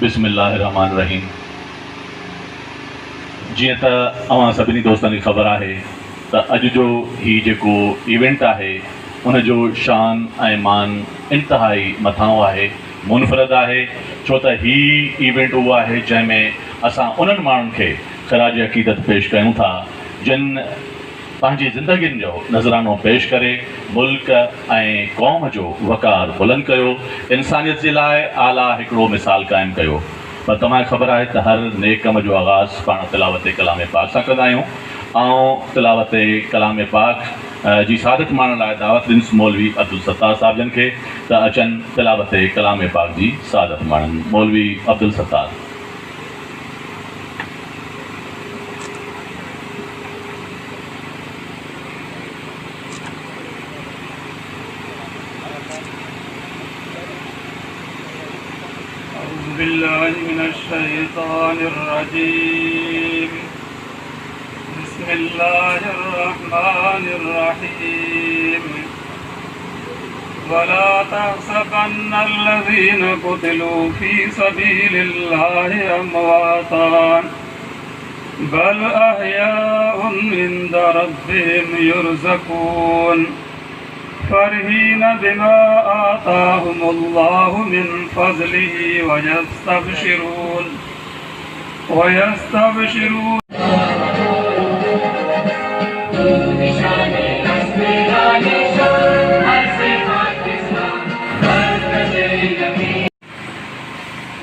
بسم الله الرحمٰن الرحيم جيئن ته اوهان سڀني دوستن کي خبر آهي ته اڄ جو هي جيڪو ايونٽ آهي ان جو شان ۽ مان انتهائي مٿانهون آهي منفرد آهي ڇو ته هي ايونٽ اهو آهي جنهن ۾ اسان انهن ماڻهن کي خراج عقيدت پيش ڪيون ٿا جن پنهنجي زندگين جو نذرانو پيش ڪري ملڪ ۽ قوم جو وقار بلند ڪيو، انسانيت جي لاء اعليٰ هڪڙو مثال قائم ڪيو. پر توهان کي خبر آهي ته هر نيڪ ڪم جو آغاز پاڻ تلاوت ڪلام پاڪ سان ڪندا آهيون. آئون تلاوت ڪلام پاڪ جي سعادت ماڻڻ لاء دعوت ڏيندس مولوي عبدالستار صاحب جن کي ته اچن تلاوت ڪلام پاڪ جي سعادت ماڻن. مولوي عبدالستار. أعوذ بالله من الشيطان الرجيم بسم الله الرحمن الرحيم ولا تحسبن الذين قتلوا في سبيل الله أمواتا بل أحياء عند ربهم يرزقون فرحين بما آتاهم الله من فضله ويستبشرون ويستبشرون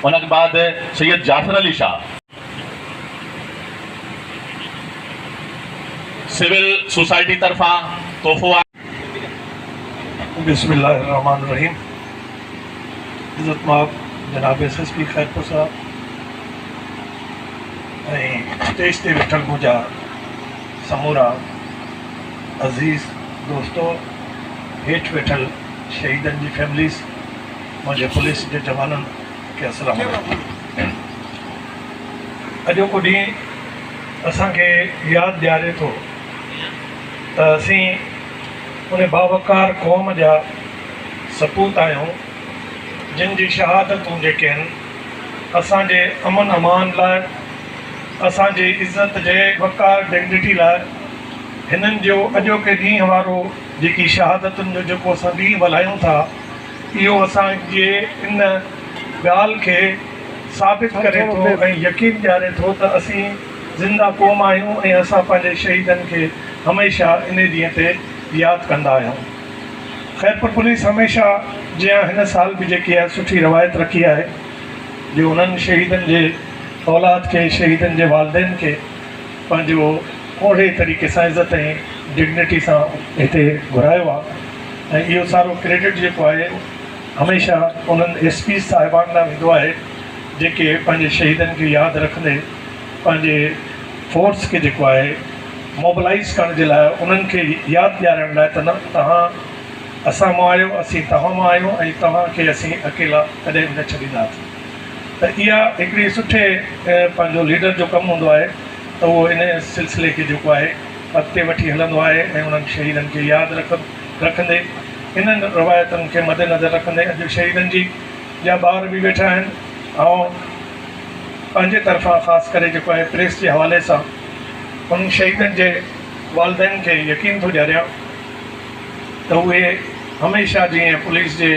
ان بعد سيد جعفر علي شاهه. سول سوسائٽي طرفان تحفو آهي. بسم الله الرحمٰن الرحيم عزت مآب جناب ايس ايس پي خيرپور صاحب ۽ اسٽيج تي ويٺل منهنجا سمورا عزيز دوستو هيٺ ويٺل شهيدن جي فيمليز منهنجي پوليس جي جوانن کي السلام عليڪم اڄوڪو ڏينهن اسان کي ياد ڏياري ٿو ته اسين ان باوقار قوم جا سپوت آهيون جن جي شهادتون جيڪي آهن اسان جي امن امان لاء اسان جي عزت جي وقار ڊگنٽي لاء هنن جو اڄوڪي ڏينهن وارو جيڪي شهادتن جو جيڪو اسان ڏينهن ملهايون ٿا اهو اسان جي ان ڳالهه کي ثابت ڪري ٿو ۽ يقين ڏياري ٿو ته اسين زنده قوم آهيون ۽ اسان پنهنجي شهيدن کي هميشه انهي ڏينهن تي ياد ڪندا آهيون. خيرپور پوليس هميشه جيان هن سال به جيڪي آهي سٺي روايت رکي آهي جو انهن شهيدن جي اولاد کي شهيدن جي والدين کي پنهنجو اوهڙي طريقي سان عزت ۽ ڊگنٽي سان هتي گهرايو آهي ۽ اهو سارو ڪريڊٽ جيڪو آهي هميشه انهن ايس پيز صاحبان ڏانهن ويندو آهي جيڪي پنهنجي شهيدن کي ياد رکندي پنهنجي فورس کي جيڪو آهي موبلائيز ڪرڻ جي لاء انهن کي ياد ڏيارڻ لاء ته نه توهان اسان مان آهيو اسين توهان مان آهيون ۽ توهان کي اسين اڪيلا ڪڏهن به نه ڇڏينداسين ته اها هڪڙي سٺي پنهنجو ليڊر جو ڪم هوندو آهي ته اهو ان سلسلي کي جيڪو آهي اڳتي وٺي هلندو آهي ۽ انهن شهيدن کي ياد رکندي انهن روايتن کي مدنظر رکندي اڄ شهيدن جي جا ٻار به ويٺا آهن آئون پنهنجي طرفان خاص ڪري جيڪو آهي پريس جي حوالي سان انهن شهيدن جي والدين کي يقين ٿو ڏياريان ته اهي هميشه جيئن پوليس جي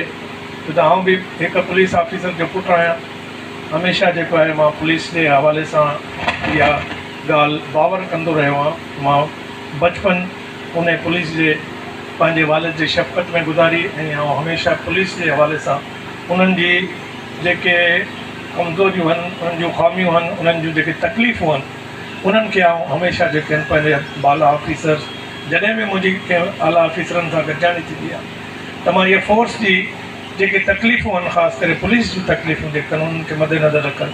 ڇو ته آئون به هڪ پوليس آفيسر جو پٽ آهيان هميشه جيڪو آهي مان پوليس جي حوالي سان اها ڳالهه باور ڪندو رهيو آهيان مان بچپن انهي پوليس جي پنهنجي والد جي شفقت ۾ گذاري ۽ آئون هميشه پوليس جي حوالي سان انهن جي جيڪي ڪمزوريون هن انهن جون خاميون هن انهن جون جيڪي تڪليفون هن انهن کي آئون هميشه جيڪي هن پنهنجي بالا آفيسرز جڏهن به منهنجي ڪنهن اعليٰ آفيسرن سان گڏجاڻي ٿيندي آهي ته مان اهي فورس جي جيڪي تڪليفون هن خاص ڪري پوليس جون تڪليفون جيڪي هن انهن کي مد نظر رکن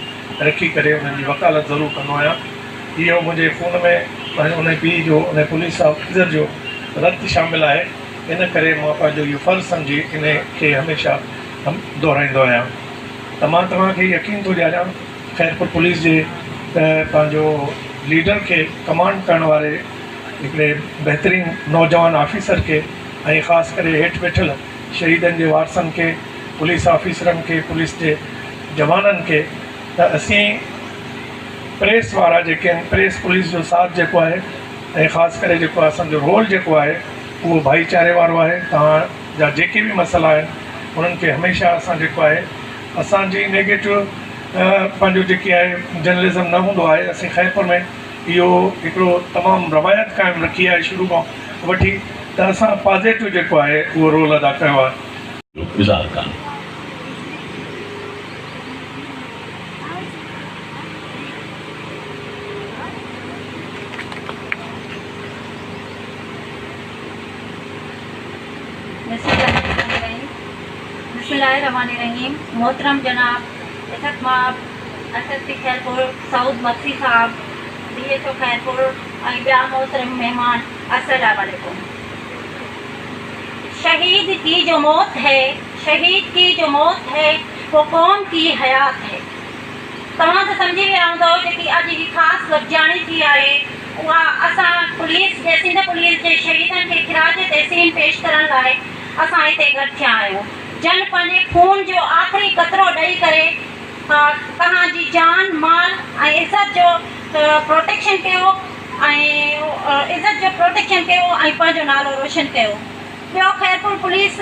رکي ڪري انهن جي وڪالت ضرور ڪندو آهيان اهو منهنجي خون ۾ پنهنجي انهي پيء جو انهي پوليس آفيسر جو رت شامل آهي ان ڪري مان پنهنجو اهو فرض سمجهي انهي کي هميشه دهرائيندو آهيان ته مان توهان کي يقين ٿو ڏياريان خيرپور پوليس جي پنهنجو ليڊر کي ڪمانڊ ڪرڻ واري هڪڙي بهترين نوجوان آفيسر کي ۽ خاص ڪري هيٺ ويٺل شهيدن جي وارثن کي پوليس آفيسرن کي پوليس جي جوانن کي ته اسين پريس وارا جيڪي آهن پريس پوليس جو ساٿ جيڪو آهي ۽ خاص ڪري جيڪو اسان جو رول جيڪو آهي اهو ڀائيچاري وارو آهي. توهان جا جيڪي به مسئلا آهن انهن کي هميشه اسان جيڪو آهي اسان جي نيگيٽو پنهنجو جيڪي آهي جرنلزم نه هوندو آهي. اسين خيرپور ۾ اهو هڪڙو تمام روايت قائم رکي آهي شروع کان وٺي ته اسان پازيٽو جيڪو آهي اهو رول ادا ڪيو آهي. جو اظهار ڪن. بسم الله الرحمٰن الرحيم محترم جناب عزت مآب S S P Khairpur Saud Magsi صاحب ڊي ايڇ او خيرپور ۽ ٻيا محترم مهمان السلام عليڪم شهيد ڪي جو موت هي شهيد ڪي جو موت هي وو قوم ڪي حيات هي توهان ته سمجهي ويا هوندؤ جيڪي اڄ هي خاص گڏجاڻي ٿي آهي اها اسان پوليس جي سنڌ پوليس جي شهيدن کي خراج تحسين پيش ڪرڻ لاء اسان هتي گڏ ٿيا آهيون جن پنهنجي خون جو آخري قطرو ڏئي ڪري توهان جي جان مال ۽ عزت جو پروٽيڪشن ڪيو ۽ عزت جو پروٽيڪشن ڪيو ۽ پنهنجو نالو روشن ڪيو. ٻيو خيرپور پوليس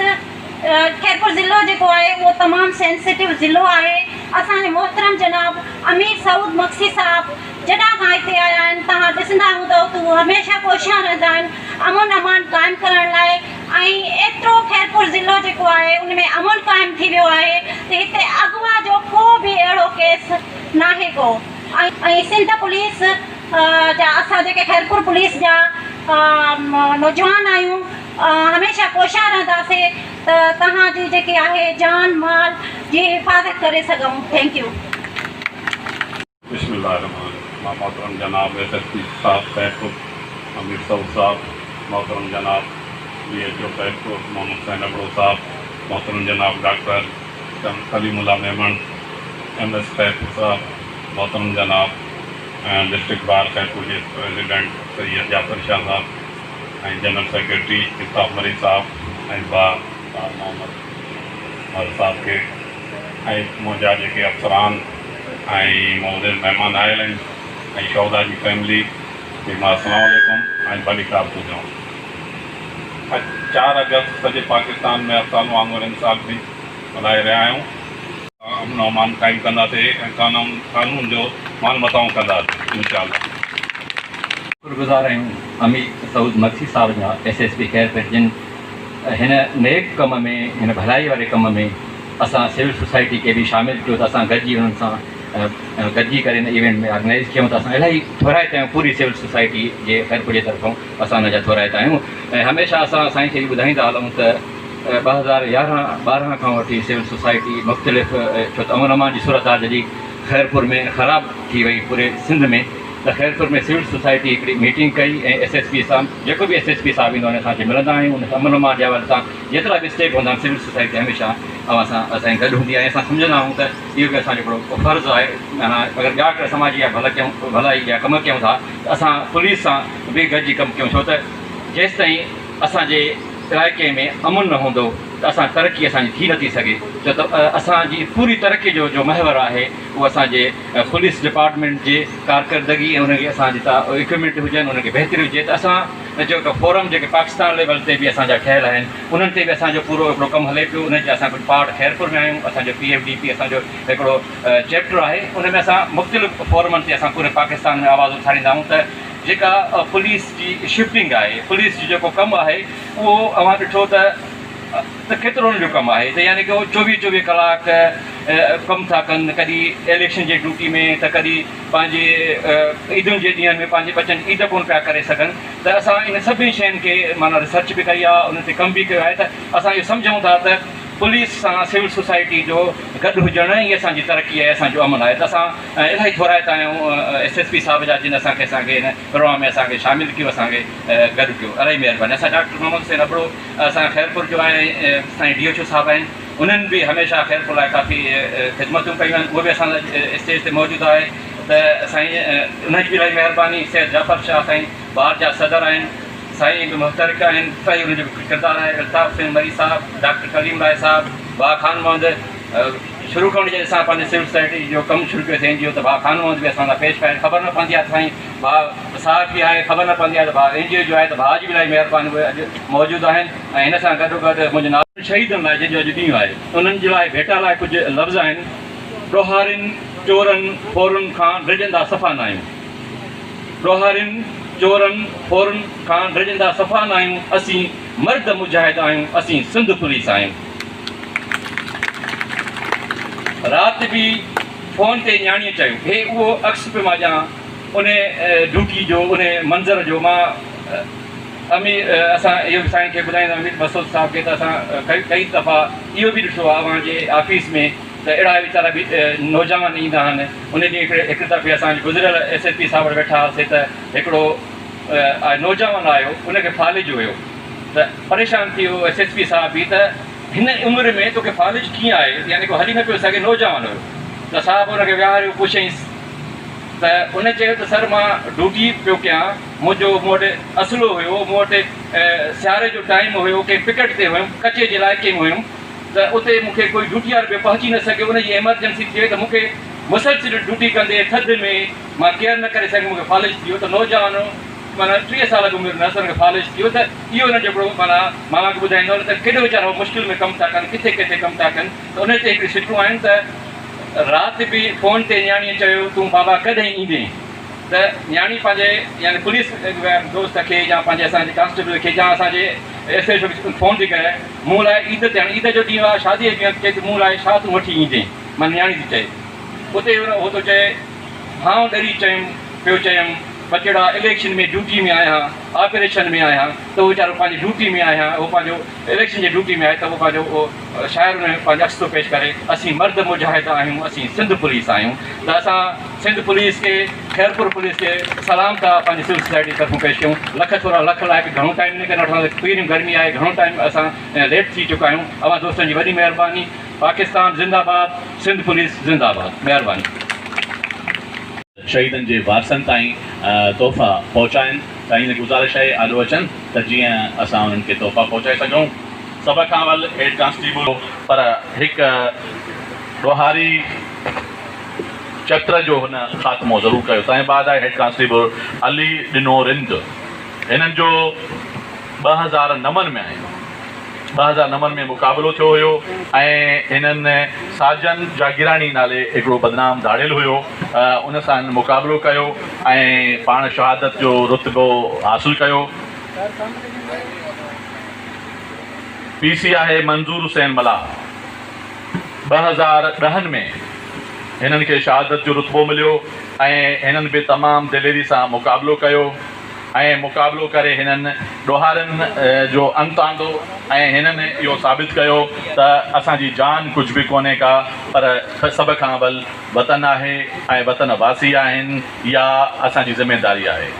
خيرپور ضلعو جيڪو آهي اهو تمام سينسيٽو ضلعو آهي اسان جي محترم جناب امير سعود مگسي صاحب جڏهن کان هتي آيا آهن توهان ڏسندا هوندؤ ته هو هميشه ڪوشان رهندا آهن امن امان قائم ڪرڻ لاء ۽ ايترو خيرپور ضلعو جيڪو آهي ان ۾ امن قائم ٿي ويو آهي ته هتي اغوا جو ڪو به اهڙو ڪيس ناهي ڪو ۽ سنڌ پوليس جا اسان جيڪي خيرپور پوليس جا نوجوان آهيون هميشه ڪوشان رهنداسي ته توهان جي جيڪي آهي جان مال جي حفاظت ڪري سگهون thank you. بسم الله الرحمٰن الرحيم مان محترم جناب ايس ايس پي صاحب خيرپور امير سعود صاحب محترم جناب D H O Khairpur Muhammad Hussain Abro sahib محترم جناب doctor Kaleem Ullah Memon M S Khairpur صاحب محترم جناب ڊسٽرڪٽ بار خيرپور جي پريزيڊنٽ سيد جعفر شاهه صاحب ۽ جنرل سيڪريٽري الطاف مري صاحب ۽ ڀاء تاج محمد مھر صاحب کي ۽ منهنجا جيڪي افسران ۽ معزز مهمان آيل آهن ۽ شهداء جي فيملي کي مان السلام عليڪم ۽ ڀليڪار ٿو چوان. اڄ چار آگسٽ سڄي پاڪستان ۾ هر سال وانگر هن سال به ملهائي رهيا آهيون. امن و امان قائم ڪنداسين ۽ قانون جو مان مٿانهون ڪنداسين انشاء الله. شڪر گذار آهيون امير سعود مگسي صاحب جا ايس ايس پي خيرپور جن هن نيڪ ڪم ۾ هن ڀلائي واري ڪم ۾ اسان سول سوسائٽي کي به شامل ڪيو ته اسان گڏجي انهن سان گڏجي ڪري هن ايونٽ ۾ آرگنائيز ڪيون ته اسان الاهي ٿورائتا آهيون پوري سول سوسائٽي جي خيرپور جي طرفون اسان انهن جا ٿورائتا آهيون ۽ هميشه اسان سائين کي ٻڌائيندا هلون ته 2011 12 کان وٺي سول سوسائٽي مختلف ڇو ته امن امان جي صورتحال جڏهن خيرپور ۾ خراب ٿي وئي پوري سنڌ ۾ ته خيرپور ۾ سول سوسائٽي هڪڙي ميٽنگ ڪئي ۽ ايس ايس پي سان جيڪو به ايس ايس پي صاحب ايندو ان سان اچي ملندا آهيون ان سان امن امان جي حوالي سان جيترا به اسٽيپ هوندا آهن سول سوسائٽي هميشه اوهان سان اسان جي گڏ هوندي آهي اسان سمجهندا آهيون ته اهو به اسان جو هڪڙو فرض آهي معنيٰ اگر ٻيا ڪي سماجي يا ڀلا ڪيون ڀلائي جا ڪم ڪيون ٿا ته اسان پوليس سان به گڏجي ڪم ڪيون ڇو ته جيستائين اسان جي علائقي ۾ امن نه هوندو ته اسان ترقي اسان جي ٿي نٿي سگهي ڇو ته اسان جي پوري ترقي جو جو محور آهي اهو اسان جي پوليس ڊپارٽمينٽ جي ڪارڪردگي ۽ انهن کي اسان جي اڪوپمينٽ هجن انهن کي بهتري هجي ته اسان جو هڪ فورم جيڪي پاڪستان ليول تي به اسان جا ٺهيل آهن انهن تي به اسان جو پورو هڪڙو ڪم هلي پيو انهن جا اسان ڪجهه پارٽ خيرپور ۾ آهيون اسان جو پي ايف ڊي پي اسان جو هڪڙو چيپٽر آهي ان ۾ اسان مختلف فورمن تي اسان پوري پاڪستان ۾ آواز اٿاريندا آهيون ته جيڪا پوليس جي شفٽنگ آهي، پوليس جو جيڪو ڪم آهي اهو اوهان ڏٺو ته ته ڪيترو ان جو ڪم آهي ته يعني ڪه اهو چوويهه چوويهه ڪلاڪ ڪم ٿا ڪن ڪڏهن اليڪشن جي ڊيوٽي ۾ ته ڪڏهن پنهنجي عيدن جي ڏينهن ۾ پنهنجي ٻچن جي عيد ڪونه پيا ڪري سگهن ته اسان ان سڀني شين کي معنيٰ ريسرچ به ڪئي آهي انهن تي ڪم به ڪيو آهي ته اسان اهو سمجهون ٿا ته پوليس سان سول سوسائٽي جو گڏ هجڻ ئي اسان جي ترقي آهي اسان جو امن آهي ته اسان الاهي ٿورائتا آهيون ايس ايس پي صاحب جا جن اسان کي اسان کي هن پروگرام ۾ اسان کي شامل ڪيو اسان کي گڏ ڪيو الاهي مهرباني اسان ڊاڪٽر محمد حسين ابڙو اسان خيرپور جو آهي سائين ڊي ايڇ او صاحب آهن انهن به هميشه خيرپور لاء ڪافي خدمتون ڪيون آهن اهي به اسان اسٽيج تي موجود آهي ته سائين انهن جي به الاهي مهرباني سيد جعفر شاهه سائين بار جا صدر آهن سائين به محترڪ آهن الاهي انهن جو به ڪردار آهي الطاف حسين مري صاحب ڊاڪٽر ڪليم راء صاحب ڀاء خان محمد شروع کان وٺي جڏهن اسان پنهنجي سول سوسائٽي جو ڪم شروع ڪيوسين اين جي او ته ڀاء خان محمد به اسان سان پيش پيا آهن خبر نه پوندي آهي ته سائين ڀاء صحافي آهي خبر نه پوندي آهي ته ڀاء اين جي او جو آهي ته ڀاء جي به الاهي مهرباني اهي اڄ موجود آهن ۽ هن سان گڏو گڏ منهنجو نالو شهيدن لاء جن جو اڄ ڏينهن آهي انهن جي لاء ڀيٽا لاء ڪجهه لفظ آهن ڏوهارين چورن ڦورن کان ڊڄندا صفا ناهيون ڏوهارين چورن ڦورن کان ڊڄندا صفا ناهيون اسين مرد مجاهد آهيون اسين سنڌ پوليس آهيون. رات به فون تي نياڻيء چيو. هي اهو عڪس پيو مان ڏيان انهي ڊيوٽي جو انهي منظر جو مان امير اسان اهو به سائين کي ٻڌائيندو امير مسعود صاحب کي ته اسان ڪئي دفعا اهو به ڏٺو آهي اوهان جي آفيس ۾ ته اهڙا ويچارا به نوجوان ايندا آهن انهي ڏينهن هڪڙي هڪڙي دفعي اسان گذريل ايس ايس پي صاحب وٽ ويٺا هئاسي ته هڪڙو نوجوان آيو ان کي فالج هيو ته پريشان ٿي ويو ايس ايس پي صاحب به ته هن عمر ۾ توکي فالج ڪيئن آهي يعني ڪو هلي نه پيو سگهي نوجوان هيو ته صاحب ان کي ويهاريو پڇيائينس ته ان چيو ته سر مان ڊيوٽي پيو ڪيان منهنجو مون وٽ اسلحو هيو مون وٽ سياري جو ٽائيم هيو ڪنهن پڪٽ تي هيم ڪچي جي علائقي ۾ هيم ته اتي مون کي ڪوئي ڊيوٽي وارو ٻيو پهچي نه سگهيو ان جي ايمرجنسي ٿي وئي ته مون کي مسلسل ڊيوٽي ڪندي ٿڌ ۾ مان ڪيئر نه ڪري سگهيم مون کي فالج ٿي ويو ته نوجوان معنيٰ 30 سال به عمر نه هئس ان کي فالج ٿي ويو ته اهو انهن جو هڪڙو معنيٰ مان اوهان کي ٻڌائيندو هلان ته ڪيڏو ويچارا هو مشڪل ۾ ڪم ٿا ڪن ڪٿي ڪٿي ڪم ٿا ڪن ته انهي تي هڪڙيون سٽون آهن ته رات به فون تي نياڻيء چيو تون بابا ڪڏهن ايندين ته نياڻي پنهنجي يعني پوليس دوست کي يا پنهنجي اسان جي ڪانسٽيبل کي يا اسان جي ايس ايڇ او کي فون ٿي ڪري مون لاء عيد تي هاڻي عيد جو ڏينهن آهي شاديء جو ڏينهن آهي چئي ته مون لاء ڇا تون وٺي ايندين معنيٰ نياڻي ٿي چئي اتي هو ٿو چئي هانء ڏري چيم، پيو چيم، ٻچڙا اليڪشن ۾ ڊيوٽي ۾ آهيان، آپريشن ۾ آهيان ته هو ويچارو پنهنجي ڊيوٽي ۾ آهيان، هو پنهنجو اليڪشن جي ڊيوٽي ۾ آهي ته هو پنهنجو اهو شاعر ان ۾ پنهنجو عڪس ٿو پيش ڪري، اسين مرد مجاهد آهيون، اسين سنڌ پوليس آهيون ته اسان سنڌ پوليس کي، خيرپور پوليس کي سلام ٿا پنهنجي سول سوسائٽي جي طرفون پيش ڪيون. لک ٿورا لک لائق، گهڻو ٽائيم نه ڪري وٺنداسين، پهريون گرمي آهي، گهڻو ٽائيم اسان ليٽ ٿي چڪا آهيون، اوهان دوستن جي وڏي مهرباني. پاڪستان زنده باد سنڌ پوليس زنده باد مهرباني. شهيدن جي وارثن تائين تحفا پهچائن سائين گذارش آهي آڏو اچن ته جيئن اسان انهن کي تحفا پهچائي سگهون. سڀ کان اول هيڊ ڪانسٽيبل. پر هڪ ڏوهاري چتر جو هن خاتمو ضرور ڪيو. تنهن بعد آهي هيڊ ڪانسٽيبل علي ڏنو رند. هنن جو 2009 ۾ 2009 ۾ مقابلو ٿيو هيو ۽ هنن ساجن جاگيراڻي نالي هڪڙو بدنام ڌاڙيل هيو ان سان هنن مقابلو ڪيو ۽ پاڻ شهادت جو رتبو حاصل ڪيو. پي سي آهي منظور حسين ملاح 2010 ۾ هنن کي شهادت جو رتبو مليو ۽ هنن به تمام دليري سان مقابلو ڪيو. ۽ مقابلو ڪري هنن ڏوهارين جو انت آندو ۽ هنن اهو ثابت ڪيو ته اسان جي جان ڪجهه به ڪونهي ڪا پر سڀ کان اول وطن آهي ۽ وطن واسي آهن اها اسان جي ذميداري آهي.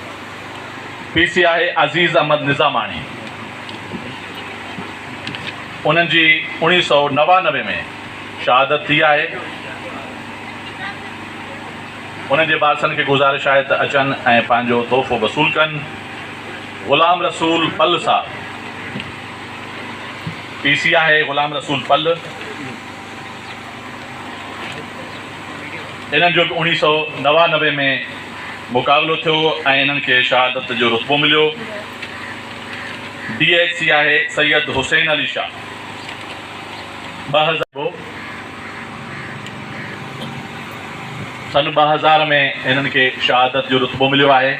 پي سي آهي عزيز احمد نظاماڻي انهن جي 1999 ۾ شهادت ٿي آهي. انهن جي وارثن کي گذارش آهي ته اچن ۽ پنهنجو تحفو وصول ڪن. غلام رسول پلھ صاحب پي سي آهي غلام رسول پلھ انهن جو به 1999 ۾ مقابلو ٿيو ۽ انهن کي شهادت جو رتبو مليو. ڊي ايڇ سي آهي سيد حسين علي شاهه 2000. سن 2000 ۾ هنن کي شهادت جو رتبو مليو آهي.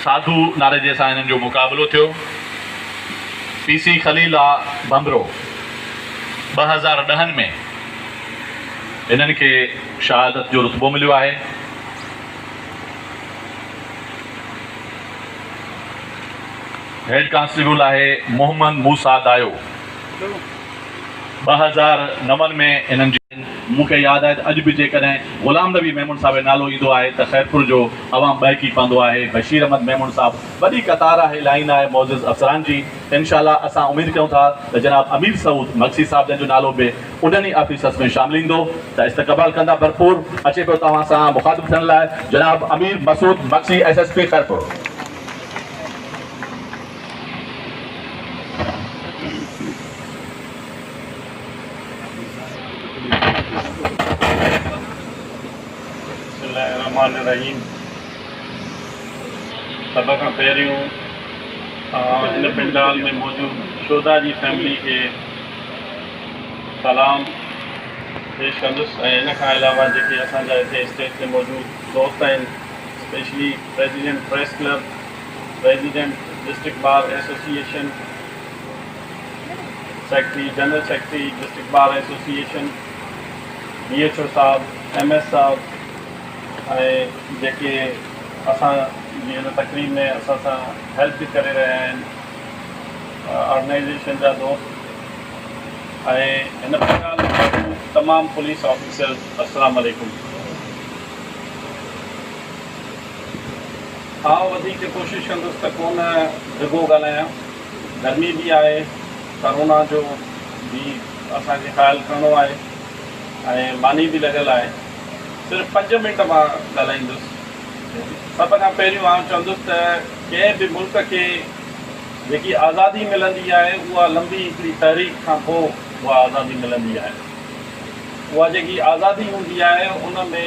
ساڌو ناريجي سان هنن جو مقابلو ٿيو. پي سي خليل آ ڀنڀرو 2010 ۾ هنن کي شهادت جو رتبو مليو آهي. هيڊ ڪانسٽيبل آهي محمد موسيٰ دايو. 2009 ۾ هنن جي. مون کي ياد آهي ته اڄ به جيڪڏهن غلام نبي ميمڻ صاحب جو نالو ايندو آهي ته خيرپور جو عوام ٻهڪي پوندو آهي. بشير احمد ميمڻ صاحب وڏي قطار آهي لائين آهي معزز افسران جي. انشاء الله اسان اميد ڪيون ٿا ته جناب امير سعود مگسي صاحب جن جو نالو به انهن ئي آفيسرس ۾ شامل ايندو ته استقبال ڪندا ڀرپور اچي پيو توهان سان مخاطب ٿيڻ لاء جناب Amir Masood Magsi S S P Khairpur. بسم الله الرحمٰن الرحيم سڀ کان پهريون آئون هن پنڊال ۾ موجود شهداء جي فيملي کي سلام پيش ڪندس ۽ ان کان علاوه جيڪي اسان جا هتي اسٽيج تي موجود دوست آهن specially president press club, president district bar association, secretary general secretary district bar association, D H O صاحب، ايم ايس صاحب ۽ جيڪي اسان جي هن تقريب ۾ اسان سان هيلپ به ڪري رهيا آهن آرگنائيزيشن جا دوست ۽ هن پنڊال ۾ موجود تمام پوليس آفيسرز السلام عليڪم. آئون وڌيڪ ڪوشش ڪندس ته ڪونه ڊگهو ڳالهايان. گرمي به آهي، ڪرونا جو به اسان کي خيال ڪرڻو آهي ۽ ماني به لڳل آهي. صرف پنج منٽ مان ڳالهائيندس. سڀ کان پهريون آئون چوندس ته ڪنهن به ملڪ کي جيڪي آزادي ملندي آهي اها لنبي هڪڙي تحريڪ کان پوء اها آزادي ملندي آهي. اها جيڪي آزادي هوندي آهي ان ۾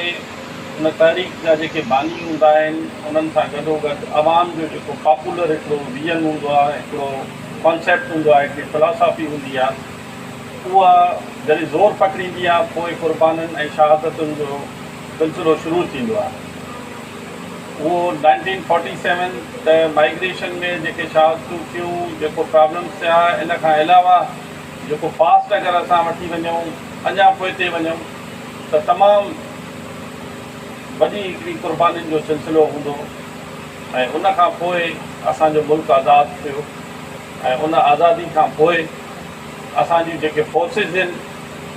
ان تحريڪ جا جيڪي باني هوندا آهن انهن سان گڏوگڏ عوام جو جيڪو پاپولر هڪڙو ويزن هوندو آهي هڪڙو ڪانسيپٽ هوندو آهي هڪڙي فلاسافي هوندي آهي اها جڏهن زور پڪڙيندي آهي پوء قربانين ۽ شهادتن جو سلسلو شروع ٿيندو آهي اهو نائنٽين فورٽي سيون ته مائگريشن ۾ جيڪي شهادتون ٿيون جيڪو پرابلمس ٿيا ان کان علاوه جيڪو پاسٽ اگر اسان وٺي وڃون اڃا پوئتي وڃون ته تمام وڏي هڪڙي قربانين جو سلسلو هوندو ۽ ان کان پوء اسان جو ملڪ آزاد ٿيو ۽ ان آزادي کان پوء اسان جون جيڪي فورسز آهن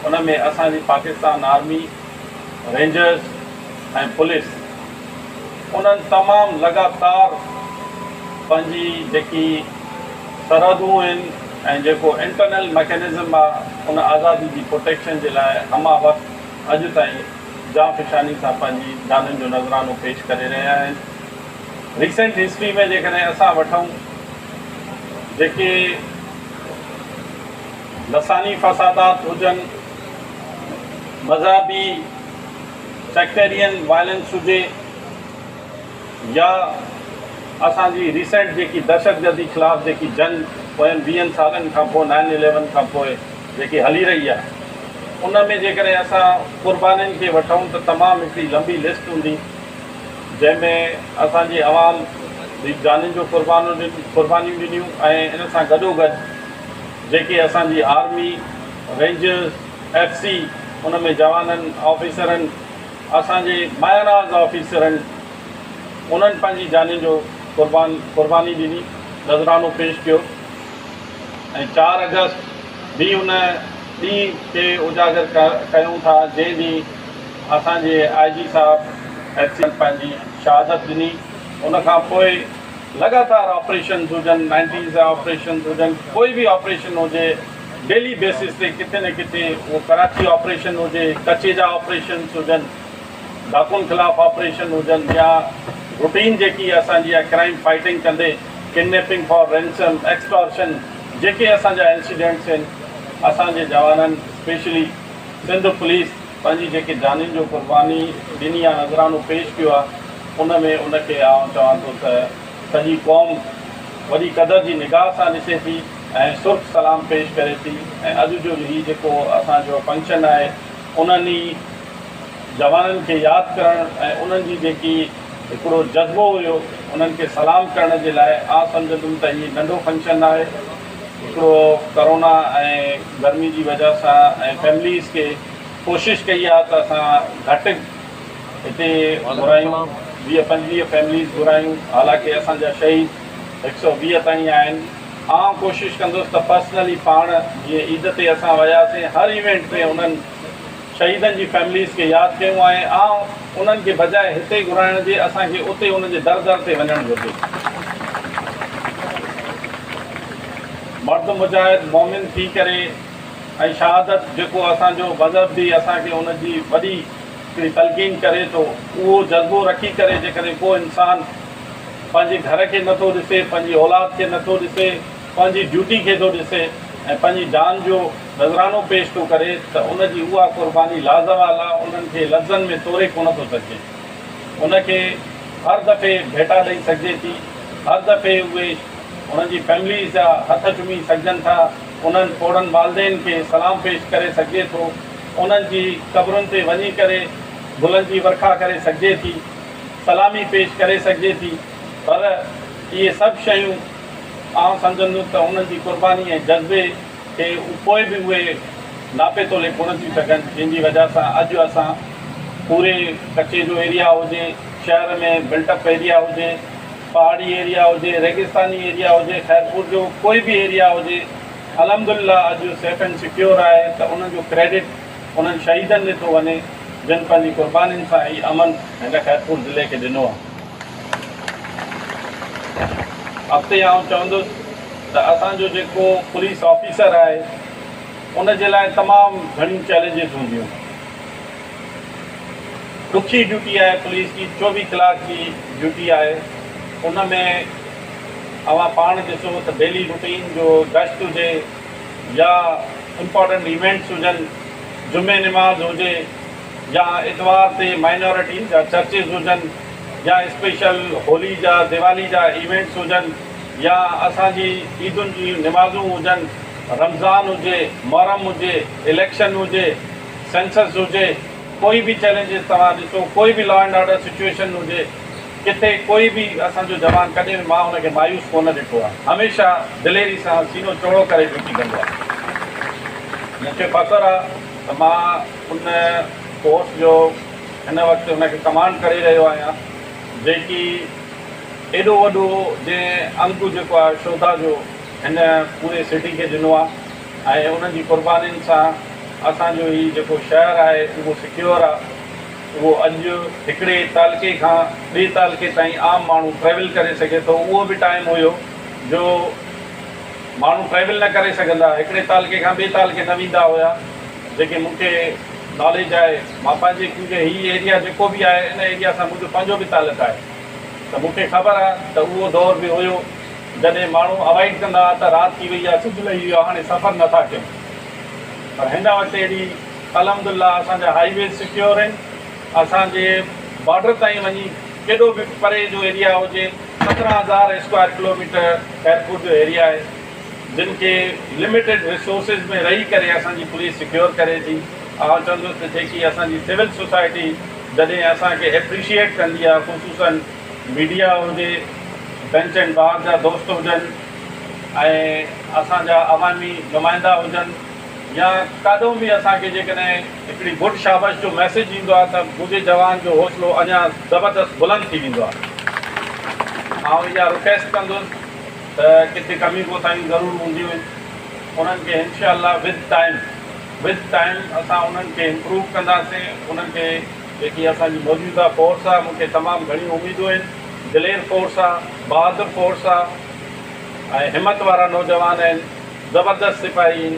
ان ۾ اسان جي پاڪستان آرمي، رينجرز ۽ پوليس انهن تمام لڳاتار پنهنجي جيڪي سرحدون آهن ۽ جيڪو انٽرنل مڪينزم آ ان آزادي جي پروٽيڪشن جي لاء همه وقت اڄ تائين جانفشاني سان پنهنجي جانين جو نذرانو پيش ڪري رهيا آهن. ريسنٽ هسٽري ۾ جيڪڏهن اسان وٺون جيڪي لساني فسادات هجن، مذهبي سيڪٽيرين وائلنس هجي يا اسان جي ريسينٽ جيڪي دهشتگردي خلاف جيڪي جنگ پوين ويهن سالن کان پوء نائن اليون کان پوء جيڪي هلي رهي آهي ان ۾ جيڪڏهن اسان قربانين کي وٺون ته تمام هڪڙي لنبي لسٽ هوندي جنهن ۾ اسان جي عوام به جانين جو قربانيون ڏنيون ۽ ان سان گڏوگڏ جيڪي اسان جي آرمي، رينجرز، ايف سي ان ۾ جوانن، آفيسرن، اسان جي ماياناز آفيسرن انهن پنهنجي جانين جو قربان قرباني ڏني، نذرانو پيش ڪيو ۽ چار آگسٽ به ان ڏينهن کي اجاگر ڪيون ٿا جنهن ڏينهن اسان جي آء جي صاحب ايف سي پنهنجي شهادت ڏني ان کان پوء لڳاتار آپريشنز هجن نائنٽيز جا آپريشنز هجن ڪوئي به آپريشن هجي ڊيلي بيسس تي ڪٿي نه ڪٿي اهو ڪراچي آپريشن هجي ڪچي جا آپريشنز هجن ڊاڪن خلاف آپريشن هجن يا روٽين جيڪي اسان جي آهي ڪرائيم فائٽنگ ڪندي ڪڊنيپنگ فار رينسم ايڪسٽارشن جيڪي اسان جا انسيڊنٽس آهن اسان جي جوانن اسپيشلي سنڌ پوليس پنهنجي جيڪي جانين جو قرباني ڏني آهي نذرانو پيش ڪيو آهي ان ۾ ان کي آئون چوان ٿو ته سڄي قوم وڏي قدر جي نگاهه سان ڏسي ٿي ۽ سرخ سلام پيش ڪري ٿي ۽ اڄ جو هي جيڪو اسان جو فنڪشن آهي انهن ئي جوانن کي ياد ڪرڻ ۽ انهن جي جيڪي هڪڙو جذبو هيو انهن کي سلام ڪرڻ جي لاء آء سمجهندم ته هي ننڍو فنڪشن آهي هڪڙو ڪرونا ۽ گرمي جي وجه سان ۽ فيمليز کي ڪوشش ڪئي آهي ته اسان گهٽ هتي گهرايون 20 25 فيمليز گهرايون حالانڪه اسان جا شهيد 120 تائين آهن آء ڪوشش ڪندس ته پرسنلي پاڻ جيئن عيد تي اسان وياسين هر ايونٽ ۾ انهن شهيدن جي فيمليز کي ياد ڪيون ۽ آء انهن کي بجاء هتي گهرائڻ جي اسان کي اتي انهن جي در در تي وڃڻ گهرجي. مرد مجاهد مومن ٿي ڪري ۽ شهادت جيڪو اسان جو مذهب به اسان کي ان جي وڏي هڪڙي تلقين ڪري ٿو اهو جذبو رکي ڪري جيڪڏهن ڪو انسان پنهنجي گهر کي نٿو ڏسي پنهنجي اولاد کي نٿو ڏسي پنهنجي ڊيوٽي کي ٿو ڏسي ۽ پنهنجي جان جو نذرانو پيش ٿو ڪري ته ان جي اها قرباني لازوال آ، انهن کي لفظن ۾ توري ڪونه ٿو سگهجي. ان کي هر دفعي ڀيٽا ڏئي سگهجي ٿي، هر دفعي اهي انهن جي فيمليز جا هٿ چمي سگهجن ٿا، انهن پوڙهن والدين کي سلام پيش ڪري سگهجي ٿو، انهن جي قبرن تي وڃي ڪري گلن جي ورکا ڪري سگهجي ٿي، سلامي پيش ڪري سگهجي ٿي، پر اهي سڀ شيون آئون سمجهندس ته انهن جي قرباني ۽ جذبي کي پوء به اهي ناپي تولي ڪونه ٿيون سگهن، جنهن جي وجهه سان اڄ اسان پوري ڪچي جو ايريا هجي، شهر ۾ بلٽ اپ ايريا هجي، پهاڙي ايريا هجي، ريگستاني ايريا هجي، خيرپور جو ڪوئي به ايريا هجي، الحمدلله اڄ سيف اينڊ سيڪيور آهي ته انهن جو ڪريڊٽ انهن شهيدن ڏي ٿو وڃي جن پنهنجي قربانين سان هي امن هن خيرپور ضلعي کي ڏنو آهي. اڳتي آئون چوندس ته اسان جو جيڪو پوليس آفيسر آهي ان جي لاء تمام گهڻيون چئلينجز هونديون آهن. ڏکي ڊيوٽي آهي پوليس جي 24 ڪلاڪ جي ڊيوٽي آهي ان ۾ اوهان پاڻ ڏسو ته ڊيلي روٽين جو گشت هجي يا امپارٽنٽ ايونٽس هجن جمعي نماز هجي يا اتوار تي مائنارٽيز جا چرچز هجن يا اسپيشل هولي جا ديوالي جا ايونٽس هجن يا اسان جي عيدن جي نمازون هجن رمضان هجي محرم هجي اليڪشن هجي سينسس هجي ڪوئي به چئلينجز توهان ڏسو ڪوئي به لا اينڊ آرڊر سچوئيشن هجي ڪٿي ڪوئي به اسان جو جوان ڪڏهن به مان ان کي مايوس ڪونه ڏٺو آهي هميشه دليري سان سينو چوڙو ڪري ڊيوٽي ڪندو آهي مون کي فخر آهي ته مان ان فورس جو هن وقت ان کي ڪمانڊ ڪري رهيو آهيان جيڪي ايڏو وڏو جنهن انگ جيڪو آهي شوڌا جو هن پوري سٽي کي ڏنو آهي ۽ انهن جي قربانين سان اسان جو هي جيڪو شهر آهي اهو سڪيور آهي اهو اڄ هڪڙي تعلقي کان ٻئي تعلقي تائين عام ماڻهو ٽريول ڪري سگهي ٿو اهو به ٽائيم هيو جو ماڻهو ٽريول نه ڪري سگهندا هڪڙي تعلقي کان ٻئي تعلقي نه ويندا هيا جيڪي مون کي ناليج آهي مان پنهنجي ڪيونڪه هي ايريا جيڪو به آهي ان ايريا سان منهنجو پنهنجو به تعلق آهي ته مون کي خبر آهي ته اهو دور به هيو جڏهن ماڻهو اوائڊ ڪندا هئا ته رات ٿي وئي آهي سج لهي ويو آهي هاڻي سفر نٿا ڪيون پر هن وقت اهڙي الحمدلله اسان جا هائي ويز سڪيور آهن اسان جي بارڊر تائين وڃي ڪيڏو به پري جو ايريا هجي 17,000 اسڪوائر ڪلوميٽر خيرپور جو ايريا آهي جن کي لميٽيڊ ريسورسز ۾ رهي ڪري اسان جي پوليس سڪيور ڪري ٿي. آئون چوندس ته جيڪي اسان جي سول سوسائٽي جڏهن اسان کي ايپريشيئيٽ ڪندي آهي خصوصن ميڊيا هجي بينچ اينڊ بار جا دوست هجن ۽ اسان جا عوامي نمائندا هجن يا ڪاڏهون به اسان کي جيڪڏهن هڪڙي گڊ شابش جو ميسيج ايندو آهي ته منهنجي جوان جو حوصلو اڃا زبردست بلند ٿي ويندو آهي. آئون اها رڪويسٽ ڪندس ته ڪٿي ڪميون ڪوتاهيون ضرور هونديون آهن انهن کي انشاء الله ود ٽائيم With time اسان انهن کي امپروو ڪنداسين انهن کي جيڪي اسان جي موجوده فورس آهي مون کي تمام گهڻيون اميدون آهن دلير فورس آهي بهادر فورس آهي ۽ همت وارا نوجوان آهن زبردست سپاهي آهن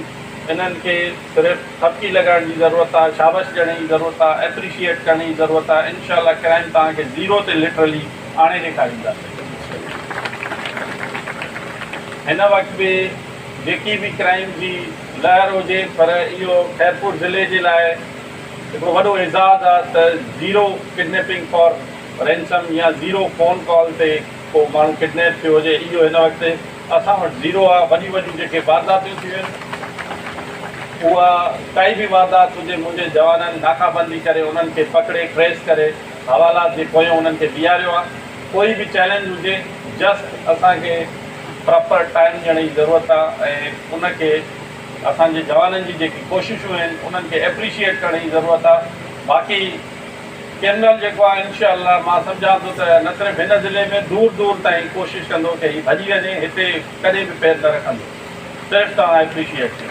انهن کي صرف ٿپڪي لڳائڻ جي ضرورت آهي شابش ڏيڻ جي ضرورت آهي ايپريشيئيٽ ڪرڻ جي ضرورت آهي انشاء الله ڪرائم توهان کي زيرو تي لٽرلي آڻي ڏيکارينداسين هن وقت به جيڪي به ڪرائم جي لهر هجي پر اهو خيرپور ضلعي جي لاء هڪڙو وڏو اعزاز آهي ته زيرو ڪڊنيپنگ فار رينسم يا زيرو فون ڪال تي ڪو ماڻهو ڪڊنيپ ٿيو هجي اهو هن وقت اسان وٽ زيرو آهي. وڏيون وڏيون جيڪي وارداتيون ٿيون آهن اها ڪائي به واردات هجي منهنجي جوانن ناڪابندي ڪري انهن کي پڪڙي ٽريس ڪري حوالات جي پويون انهن کي بيهاريو آهي. ڪوئي به چئلينج هجي جسٽ اسان کي پراپر ٽائيم ڏيڻ جي ضرورت آهي ۽ ان کي اسان جي جوانن جي جيڪي ڪوششون آهن انهن کي ايپريشيئيٽ ڪرڻ جي ضرورت آهي. باقي ڪرمنل جيڪو آهي انشاء الله مان سمجهان ٿو ته نه صرف هن ضلعي ۾ دور دور تائين ڪوشش ڪندو ڪي هي ڀڄي وڃي هتي ڪڏهن به پير نه رکندو صرف توهان ايپريشيئيٽ ڪيو.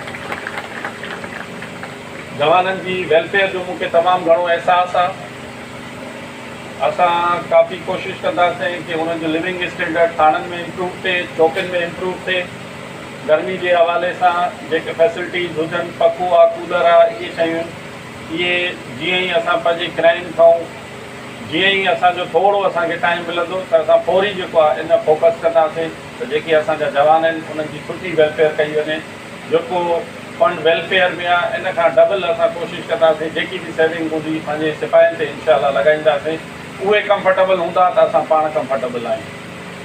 جوانن جي ويلفيئر جو مون کي تمام گهڻو احساس آهي. اسان ڪافي ڪوشش ڪنداسين ڪي انهن جو لونگ اسٽينڊرڊ ٿاڻن ۾ امپروو ٿئي، چوڪين ۾ امپروو ٿئي، گرمي جي حوالي سان جيڪي فيسلٽيز هجن، پکو آ، ڪولر آ، اهي شيون اهي جيئن ئي اسان پنهنجي ڪرائم کان جيئن ئي اسان جو ٿورو اسان کي ٽائيم ملندو ته اسان فوري جيڪو آ ان فوڪس ڪنداسين ته جيڪي اسان جا جوان آهن انهن جي سٺي ويلفيئر ڪئي وڃي جيڪو فنڊ ويلفيئر ۾ آ ان کان ڊبل اسان ڪوشش ڪنداسين جيڪي به سيونگ هوندي پنهنجي سپاهين تي انشاء الله لڳائينداسين اهي ڪمفرٽيبل هوندا ته اسان پاڻ ڪمفرٽيبل آهيون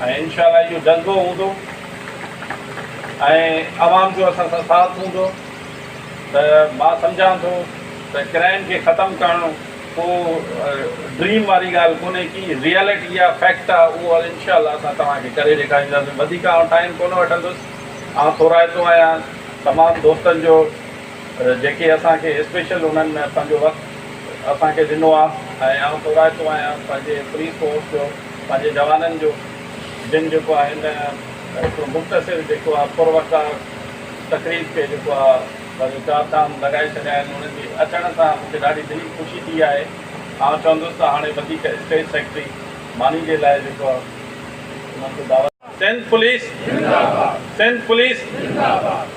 ۽ انشاء الله اهو جذبو هوندو ۽ عوام جو اسان سان ساٿ هوندو ته مان سمجهان ٿو ته ڪرائم کي ختم ڪرڻ ڪو ڊريم واري ڳالهه ڪونهي ڪي ريئلٽي آ فيڪٽ آ اهو انشاء الله اسان توهان کي ڪري ڏيکارينداسين وڌيڪ آئون ٽائيم ڪونه وٺندس آئون ٿورائتو آهيان تمام دوستن جو جيڪي اسان کي اسپيشل انهن پنهنجو وقت اسان کي ڏنو آ ۽ آئون ٿورائتو آهيان پنهنجي پوليس فورس جو پنهنجي جوانن جو جن جيڪو آ هن هڪڙو مختصر جيڪو آ پروقار تقريب کي جيڪو آ پنهنجو چار چاند لڳائي ڇڏيا آهن انهن جي اچڻ سان مون کي ڏاڍي دلي خوشي ٿي آهي. آئون چوندس ته هاڻي وڌيڪ اسٽيج سيڪريٽري ماني جي لاء جيڪو آهي انهن کي دعوت. سنڌ پوليس زنده باد سنڌ پوليس زنده باد.